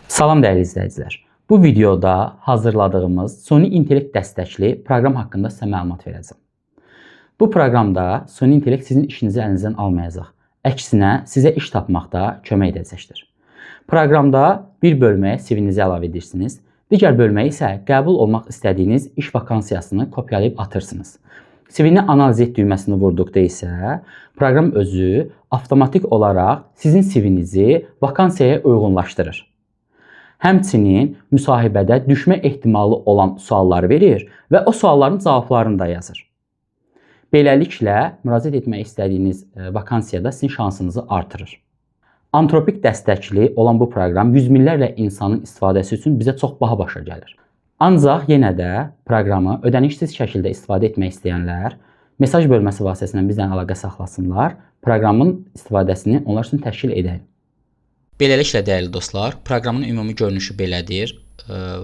Salam dəyərli izləyicilər. Bu videoda hazırladığımız süni intellekt dəstəkli proqram haqqında sizə məlumat verəcəm. Bu proqramda süni intellekt sizin işinizi əlinizdən almayacaq. Əksinə, sizə iş tapmaqda kömək edəcəkdir. Proqramda bir bölməyə CV-nizi əlavə edirsiniz, digər bölməyə isə qəbul olmaq istədiyiniz iş vakansiyasını kopyalayıb atırsınız. CV-ni analiz et düyməsini vurduqda isə proqram özü avtomatik olaraq sizin CV-nizi vakansiyaya uyğunlaşdırır. Həmçinin müsahibədə düşmə ehtimalı olan sualları verir və o sualların cavablarını da yazır. Beləliklə, müraciət etmək istədiyiniz vakansiyada sizin şansınızı artırır. Antropik dəstəkli olan bu proqram yüz minlərlə insanın istifadəsi üçün bizə çox baha başa gəlir. Ancaq yenə də proqramı ödənişsiz şəkildə istifadə etmək istəyənlər mesaj bölməsi vasitəsilə bizlə əlaqə saxlasınlar, proqramın istifadəsini onlar üçün təşkil edək. Beləliklə, dəyərli dostlar, proqramın ümumi görünüşü belədir.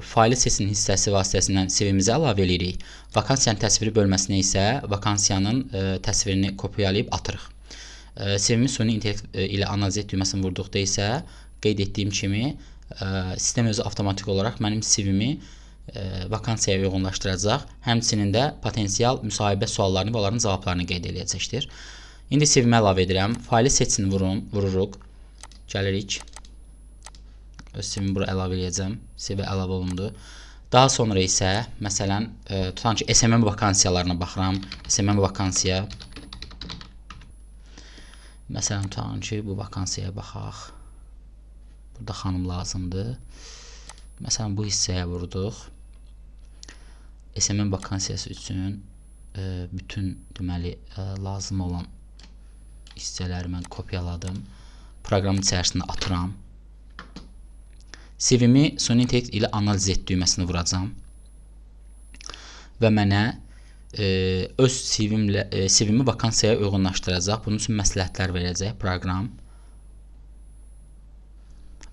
Faylı seçin hissəsi vasitəsilə CV-mizi əlavə eləyirik. Vakansiyanın təsviri bölməsinə isə vakansiyanın təsvirini kopyalayıb atırıq. CV-mi süni intellekt ilə analiz et düyməsini vurduqda isə qeyd etdiyim kimi sistem özü avtomatik olaraq mənim CV-mi vakansiyaya uyğunlaşdıracaq. Həmçinin də potensial müsahibə suallarını və onların cavablarını qeyd eləyəcəkdir. İndi CV-mi əlavə edirəm. Faylı seçin vururuq. Gəlirik. Öz CV-mi bura əlavə eləyəcəm. CV əlavə olundu. Daha sonra isə, məsələn, tutan ki, SMM vakansiyalarına baxıram. SMM vakansiya. Məsələn, tutan ki, bu vakansiyaya baxaq. Burada xanım lazımdır. Məsələn, bu hissəyə vurduq. SMM vakansiyası üçün bütün deməli lazım olan hissələri mən kopyaladım. Proqramın içərisində atıram. CV-mi süni intellekt ilə analiz et düyməsini vuracam. Və mənə öz CV-mi vakansiyaya uyğunlaşdıracaq. Bunun üçün məsləhətlər verəcək proqram.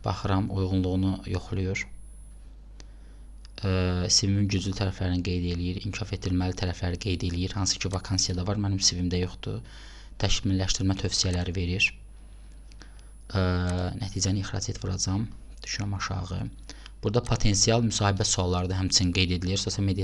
Baxıram, uyğunluğunu yoxlayır. CV-min güclü tərəflərini qeyd eləyir, inkişaf etdirilməli tərəfləri qeyd eləyir. Hansı ki, vakansiyada var, mənim CV-mdə yoxdur. Təkmilləşdirmə tövsiyələri verir. Nəticəni ixrac et vuracam. Düşürəm aşağı. Burada potensial müsahibə sualları da həmçinin qeyd edilir. Sosial media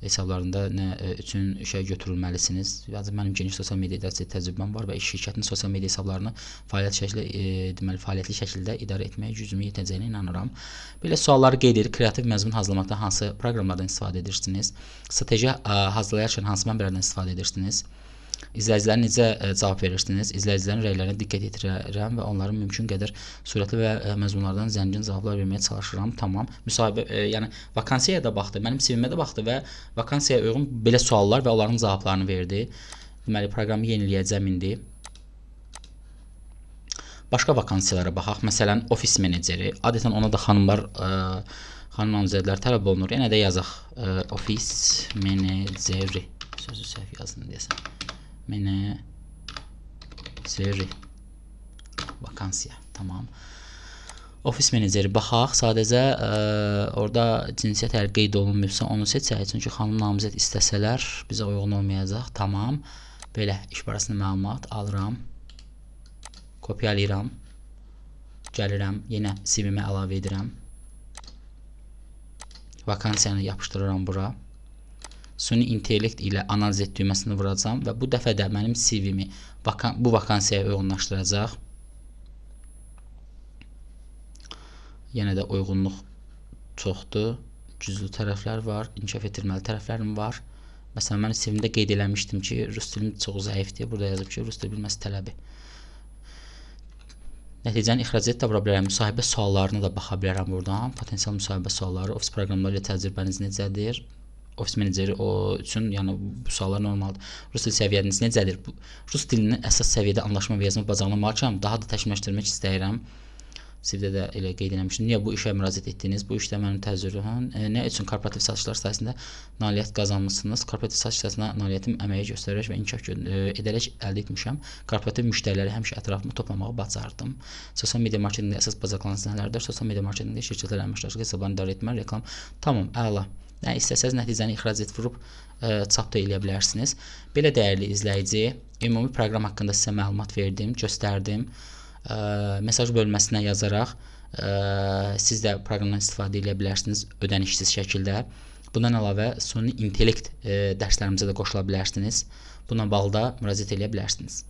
hesablarında nə üçün işə götürülməlisiniz. Yəni, mənim geniş sosial media idarəçi təcrübəm var və iş şirkətinin sosial media hesablarını fəaliyyətli şəkildə idarə etməyə gücümün yetəcəyinə inanıram. Belə sualları qeyd edir. Kreativ məzmun hazırlamaqda hansı proqramlardan istifadə edirsiniz? Strateji hazırlayarkən hansı mənbələrdən istifadə edirsiniz? İzləyicilərə necə cavab verirsiniz? İzləyicilərin rəylərinə diqqət yetirərəm və onların mümkün qədər sürətli və məzmunlardan zəngin cavablar verməyə çalışıram. Tamam. Müsahibə, yəni vakansiyaya da baxdı, mənim CV-mə də baxdı və vakansiyaya uyğun belə suallar və onların cavablarını verdi. Deməli, proqramı yeniləyəcəm indi. Başqa vakansiyalara baxaq. Məsələn, ofis meneceri. Adətən ona da xanımlar, xanım namizədlər tələb olunur. Yenə də yazaq. Ofis meneceri. Sözü səhv yazdım deyəsən. Meneceri. Vakansiya. Tamam. Ofis meneceri baxaq. Sadəcə orada cinsiyyət əgər qeyd olunmayıbsa onu seçək. Çünki xanım namizəd istəsələr bizə uyğun olmayacaq. Tamam. Belə iş barəsində məlumat alıram. Kopyalayıram. Gəlirəm. Yenə CV-mə əlavə edirəm. Vakansiyanı yapışdırıram bura. Süni intellekt ilə analiz et düyməsini vuracam və bu dəfə də mənim CV-mi bu vakansiyaya uyğunlaşdıracaq. Yenə də uyğunluq çoxdur. Güclü tərəflər var, inkişaf etdirməli tərəflərim var. Məsələn, mən CV-mdə qeyd eləmişdim ki, rus dilim çox zəifdir. Burada yazıb ki, rus dili bilməsi tələbi. Nəticəni ixrac et də vura bilərəm. Müsahibə suallarına da baxa bilərəm buradan. Potensial müsahibə sualları, ofis proqramları ilə təcrübəniz necədir? Ofis meneceri o üçün, yəni bu suallar normaldır. Rus dili səviyyəniz necədir? Rus dilinin əsas səviyyədə anlaşma və yazma bacarığına malikəm. Daha da təkmilləşdirmək istəyirəm. CV-də də elə qeyd eləmişdim. Niyə bu işə müraciət etdiniz? Bu işdə mənim təcrübəm. Nə üçün korporativ satışlar sayəsində nailiyyət qazanmısınız? Korporativ satış sayəsində nailiyyətim əməyi göstərərək və inkişaf edərək əldə etmişəm. Korporativ müştəriləri həmişə ətrafımı toplamağı bacardım. Sosial media marketinqdə əsas bacarıqlarınız nələrdir? Sosial media marketinqdə şirkətlərlə əməkdaşlıq hesablarını idarə etmə, reklam. Tamam, əla. Nə istəsəz nəticəni ixrac et vurub çap da eləyə bilərsiniz. Belə dəyərli izləyici, ümumi proqram haqqında sizə məlumat verdim, göstərdim. Mesaj bölməsinə yazaraq Siz də proqramdan istifadə edə bilərsiniz ödənişsiz şəkildə. Bundan əlavə süni intellekt dərslərimizə də qoşula bilərsiniz. Bununla bağlı da müraciət eləyə bilərsiniz.